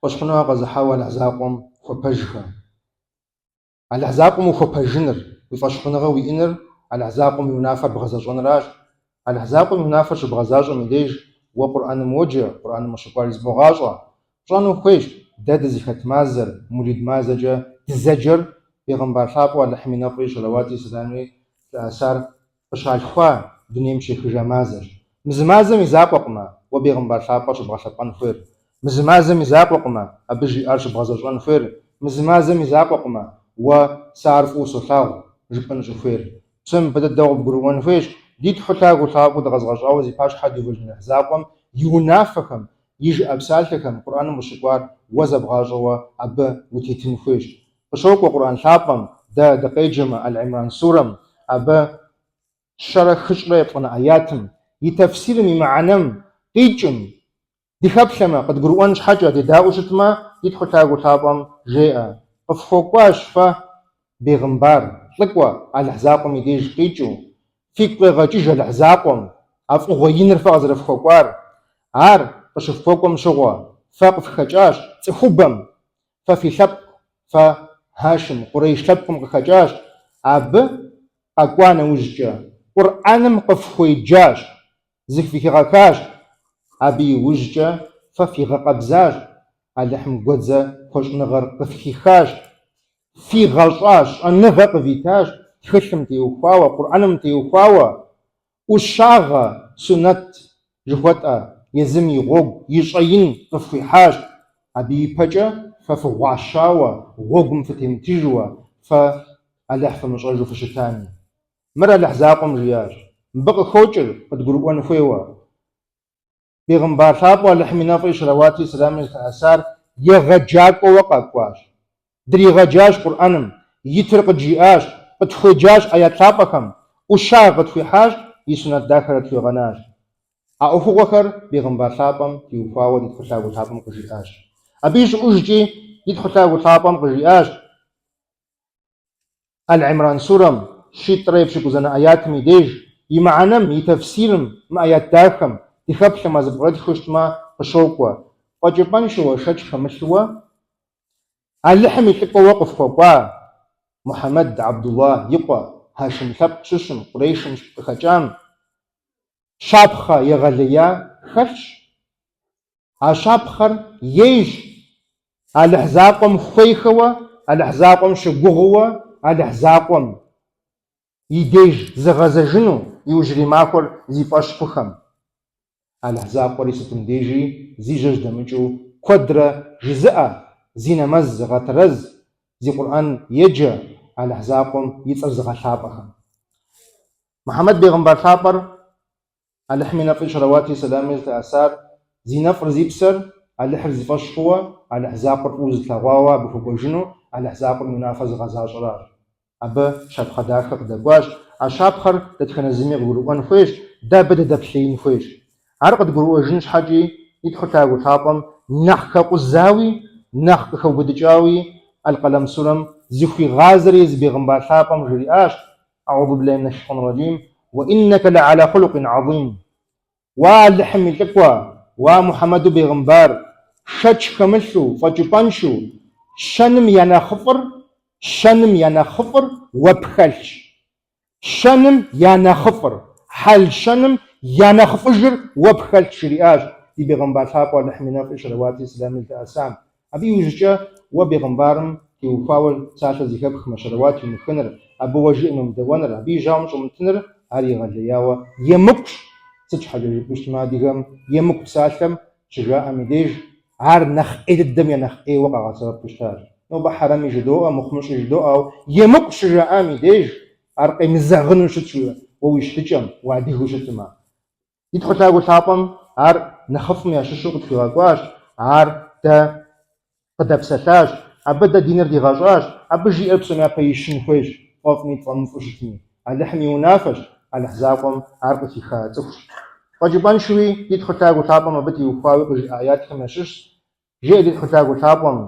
Фӏэщхъуныгъэ къэзыхьауэ Алыхь закъуэм хуэпэжхэ. Алыхь закъуэм ухуэпэжыныр, уи фӏэщхъуныгъэ уиӏэныр Алыхь закъуэм и унафэр бгъэзэщӏэныращ. Алыхь закъуэм и унафэр щыбгъэзащӏэм и деж уэ Къурӏэным уоджэ, Къурӏэным къыщыкӏуар зыбогъащӏэ. Пщӏэну хуейщ, дэ дызыхэт мазэр, мулид мазэкӏэ дызэджэр, бегъымбар лъапӏэу Алыхьым и нэфӏри щэлэуатри сэламри зылъэӏэсар къыщалъхуа дунейм щехыжа мазэщ. Мы зы мазэм и закъуэкъымэ уэ бегъымбар лъапӏэр щыбгъэлъэпӏэн хуейр. Мы зы мазэм и закъуэкъымэ абы жиӏар щыбгъэзэщӏэн хуейр. Мы зы мазэм и закъуэкъымэ уэ сэ ар фӏыуэ солъагъу жыпӏэн щӏыхуейр. Псом япэ дыдэу къыбгурыӏуэн хуейщ, ди Тхьэу лъагэу лъапӏэу дыкъэзыгъэщӏауэ зи пащхьэ диувэжын Алыхь закъуэм и унафэхэм, и жыӏэ псалъэхэм Къурӏэным къыщыкӏуар уэ зэбгъащӏэуэ абы утетын хуейщ. Къыщокӏуэ Къурӏэн лъапӏэм, дэ дыкъеджэмэ, Аль-Имран сурэм, абы щэрэ хыщӏрэ еплӏанэ аятым, и тэфсирым, и мыхьэнэм къикӏым, дыхэплъэмэ, къыдгурыӏуэн щхьэкӏэ дедаӏуэу щытмэ, ди Тхьэу лъагэу лъапӏэм жеӏэ, Къыфхуэкӏуащ фэ, бегъымбар, лӏыкӏуэ, Алыхь закъуэм и деж къикӏыу, фигу къегъэкӏыж Алыхь закъуэм, а фӏыгъуэ иныр фэ къызэрыфхуэкӏуар, ар къыщыфхуэкӏуэм щыгъуэ, фэ къыфхэкӏащ цӏыхубэм, Фэ фи лъэпкъ, фэ Хьашим, Къурейш лъэпкъым къыхэкӏащ, абы къэкӏуа нэужькӏэ, Къурӏэным къыфхуеджащ, зыхвихигъэхащ, абы иужькӏэ фэ фигъэкъэбзащ, Алыхьым гуэдзэ хуэщӏыныгъэр къыфхихащ, фигъэщӏащ, щӏэныгъэ къывитащ тхылъым теухуауэ, Къурӏэным теухуауэ, ӏущагъэ, сунэт жыхуэтӏэ езым и гъуэгу, и щӏэин къыфхуихьащ. Абы ипэкӏэ фэ фыгъуащауэ, гъуэгум фытемытыжуэ, фэ Алыхь фымыщӏэжу фыщытами. Мыр Алыхь закъуэм жиӏащ. Мыбы къыхокӏыр къыдгурыӏуэн хуейуэ. Бегъымбар лъапӏэу Алыхьым и нэфӏри щэлэуатри сэламри зылъэӏэсар егъэджакӏуэуэ къэкӏуащ. Дригъэджащ Къурӏэным, итыр къыджиӏащ, къытхуеджащ аят лъапӏэхэм, ӏущагъ къытхуихьащ, и сунэт дахэр къытхуигъэнащ. А ӏуэхугъуэхэр бегъымбар лъапӏэм теухуауэ ди Тхьэу лъагэу лъапӏэм къыжиӏащ. Абы ищӏыӏужкӏи ди Тхьэу лъагэу лъапӏэм къыжиӏащ, Аль-Имран сурэм, щитӏрэ епщыкӏузанэ аятым и деж, и мыхьэнэм, и тэфсирым, мы аят дахэм, дыхэплъэмэ, зэпкърытхыу щытмэ, къыщокӏуэ. Фӏэкӏыпӏэншэуэ, шэч хэмылъууэ, Алыхьым и лӏыкӏуэуэ къыфхуэкӏуа Мухьэмэд Абдулла и къуэ, Хьашим лъэпкъ щыщым, Къурейшым къыхэкӏам, щапхъэ егъэлея хэлъщ. А щапхъэр ейщ Алыхь закъуэм хуейхэуэ, Алыхь закъуэм щыгугъыуэ, Алыхь закъуэм и деж зыгъэзэжыну иужьрей махуэр зи фӏэщ хъухэм. Алыхь закъуэри сытым дежи зи жьэ жьэдэмыкӏыу куэдрэ жызыӏэ, зи нэмэз зыгъэтэрэз, зи Къурӏэн еджэ Алыхь закъуэм и цӏэр зыгъэлъапӏэхэм. Мухьэмэд бегъымбар лъапӏэр Алыхьым и нэфӏри щэлэуатри сэламри зылъэӏэсар, зи нэфӏыр зи псэр, Алыхьыр зи фӏэщ хъууэ, Алыхь закъуэр фӏыуэ зылъэгъуауэ абы хуэкӏуэжыну, Алыхь закъуэм и унафэ зыгъэзащӏэращ. Абы щапхъэ дахэ къыдэкӏуащ. А щапхъэр дэтхэнэ зыми къыгурыӏуэн хуейщ, дэ абы дыдэплъеин хуейщ. Ар къыдгурыӏуэжын щхьэкӏи, ди Тхьэу лъагэу лъапӏэм нэхъ хэкъузауи, нэхъ къыхэубыдыкӏауи Аль-Къэлэм сурэм зыхуигъазэри езы бегъымбар лъапӏэм жриӏащ, Аӏузу биллахи минэ шейтӏани рэджим, уэ иннэкэ лэӏэла хулукъин гӏэзим. Уа Алыхьым и лӏыкӏуэ, уа Мухьэмэду бегъымбар, шэч хэмылъу, фӏэкӏыпӏэншэу, щэным я нэхъыфӏыр, щэным я нэхъыфӏыр уэ пхэлъщ. Щэным я нэхъыфӏыр, хьэл-щэным я нэхъыфӏыжыр уэ пхэлъщ, жриӏащ ди бегъымбар лъапӏэу Алыхьым и нэфӏри щэлэуатри сэламри зылъэӏэсам. Абы иужькӏэ уэ бегъымбарым теухуауэ псалъэ зэхэпхмэ, щэлэуат йумыхыныр, абы уэ жиӏэм уемыдэӏуэныр, абы и жьауэм щӏэмытыныр, ар егъэлеяуэ емыкӏущ. Сыт щхьэкӏэ жыпӏэу щытмэ, адыгэм емыкӏу псалъэм щыжаӏэм и деж, ар нэхъ ӏей дыдэм я нэхъ ӏейуэ къагъэсэбэпу щытащ. Нобэ хьэрэми жыдоӏэ, мыхъумыщӏи жыдоӏэ, ауэ емыкӏу щыжаӏам и деж, ар къемызэгъыну щытщ уэ уи щытыкӏэм, уадыгэу щытмэ. Ди Тхьэу лъагэу лъапӏэм ар нэхъыфӏым ящыщу къытхуигъэкӏуащ, ар дэ къыдэпсэлъащ, абы дэ диныр дигъэщӏащ, абы жиӏэр псом япэ ищын хуейщ, тфӏэфӏми тфӏэмыфӏу щытми. Алыхьым и унафэщ, Алыхь закъуэм ар къыхиха цӏыхущ. Фӏэкӏыпӏэншэуи ди Тхьэу лъагэу лъапӏэм абы теухуауи къыжиӏа аятхэм ящыщщ, Жеӏэ ди Тхьэу лъагэу лъапӏэм,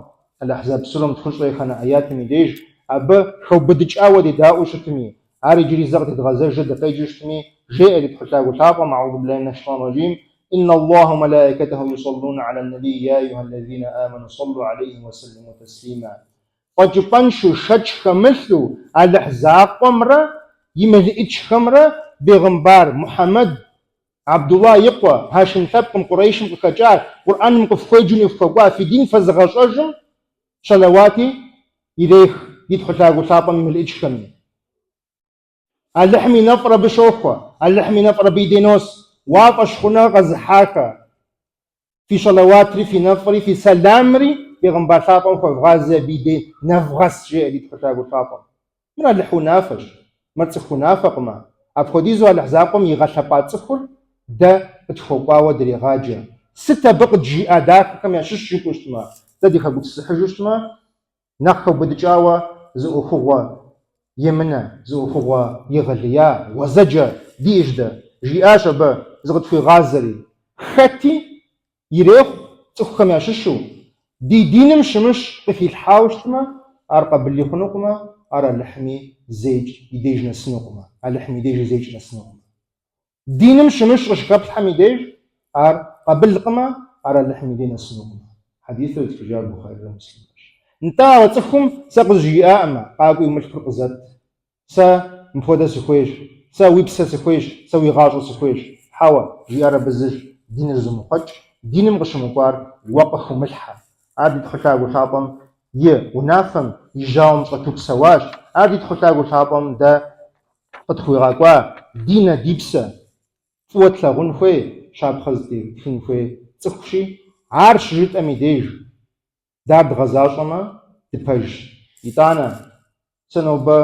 Аль-Ахьзаб сурэм тхущӏрэ еханэ аятым и деж, абы хэубыдыкӏауэ дедаӏуэу щытми, ар иджыри зэ къытедгъэзэжрэ дыкъеджэу щытми, жеӏэ ди Тхьэу лъагэу лъапӏэм, Аӏузу биллахи минэ шейтӏани рэджим. Инна Аллаха уа малаикатаху юсаллуна аля наби, я айюхаллазина аману саллу алейхи уа саллиму таслима. Фӏэкӏыпӏэншэу, шэч хэмылъу, Алыхь закъуэмрэ и мелыӏычхэмрэ бегъымбар Мухьэмэд Абдулла и къуэ, Хьашим лъэпкъым, Къурейшым къыхэкӏа, Къурӏэным къыфхуеджэу ныфхуэкӏуа фи дин фэзыгъэщӏэжым щэлэуати ирех ди Тхьэу Лъагэу Лъапӏэм и мелыӏычхэми. Алыхьым и нэфӏыр абы щохуэ, Алыхьым и нэфӏыр абы и дей нос. Уа фӏэщхъуныгъэ къэзыхьахэ, фи щэлэуатри, фи нэфӏри, фи сэламри бегъымбар лъапӏэм хуэвгъази абы и дей нэвгъэс, жеӏэ ди Тхьэу Лъагэу Лъапӏэм. Мыр Алыхь унафэщ, мыр цӏыху унафэкъымэ. Апхуэдизу Алыхь закъуэм игъэлъэпӏа цӏыхур дэ къытхуэкӏуауэ дрегъаджэ. Сыт абы къыджиӏа дахэхэм ящыщ жыпӏэу щытмэ, дэ дыхэгупсысыхьыжу щытмэ, Нэхъ хэубыдыкӏауэ зы ӏуэхугъуэ емынэ, зы ӏуэхугъуэ егъэлея, гъуэзэджэ диӏэщ дэ, жиӏащ абы зыкъытхуигъазэри. Хэти ирехъу цӏыхухэм ящыщу, ди диным щымыщ къыхилъхьауэ щытмэ, ар къабыли хъунукъымэ, ар Алыхьми зэикӏ и деж нэсынукъымэ, Алыхьым и дежи зэикӏ нэсынукъымэ. Диным щымыщ къыщыхэплъхьэм и деж ар къабылкъымэ, ар Алыхьым и дей нэсынукъымэ. Хьэдисыр зытхыжар Бухъарирэ Муслимрэщ. Нтӏэ, ауэ цӏыхум сэ къызжиӏаӏымэ, къакӏуи уи мылъкур къызэт. Сэ мыпхуэдэ сыхуейщ, сэ уи псэ сыхуейщ, сэ уи гъащӏэ сыхуейщ. Хьэуэ, жиӏар абы зыщ, диныр зумыхъуэкӏ, диным къыщымыкӏуар уэ къыхыумылъхьэ. Ар ди Тхьэу Лъагэу Лъапӏэм и унафэм, и жьауэм щӏэту псэуащ. Ар ди Тхьэу Лъагэу Лъапӏэм дэ къытхуигъэкӏуа ди нэ, ди псэ фӏыуэ тлъагъун хуей, щапхъэ зытетхын хуей цӏыхущи, ар щыжытӏэм и деж дэ ар дгъэзащӏэмэ, дыпэжщ. Итӏанэ, сэ нобэ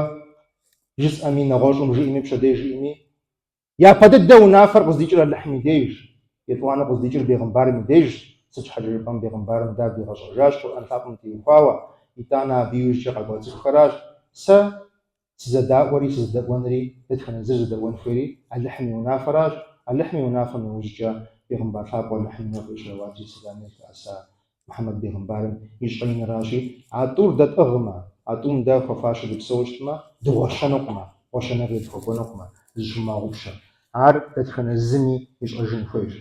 жысӏэми, нэгъуэщӏым жиӏэми, пщэдей жиӏэми, Япэ дыдэ унафэр къыздикӏыр Алыхьым и дежщ, етӏуанэу къыздикӏыр бегъымбарым и дежщ, сыт щхьэкӏэ жыпӏэм бегъымбарым дэ ар дигъэщӏэжащ Къурӏэн лъапӏэм теухуауэ, итӏанэ абы иужькӏэ къэкӏуа цӏыхухэращ. Сэ сызэдаӏуэри сызэдэӏуэнри, дэтхэнэ зыр зэдэӏуэн хуейри Алыхьым и унафэращ, Алыхьым и унафэм иужькӏэ бегъымбар лъапӏэу Алыхьым и нэфӏри щэлэуатри сэламри зылъэӏэса Мухьэмэд бегъымбарым и щӏэиныращи, а тӏур дэ тӏыгъмэ, а тӏум дэ хуэфащэу дыпсэууэ щытмэ, дыгъуэщэнукъымэ, гъуэщэныгъи дыхуэкӏуэнукъымэ, зыщумыгъэгъупщэ. Ар дэтхэнэ зыми ищӏэжын хуейщ.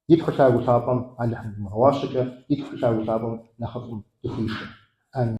Ди Тхьэу Лъагэу Лъапӏэм Алыхьым димыгъэгъуащэкӏэ, ди Тхьэу Лъагэу Лъапӏэм нэхъыфӏым дыхуишэ. Амин.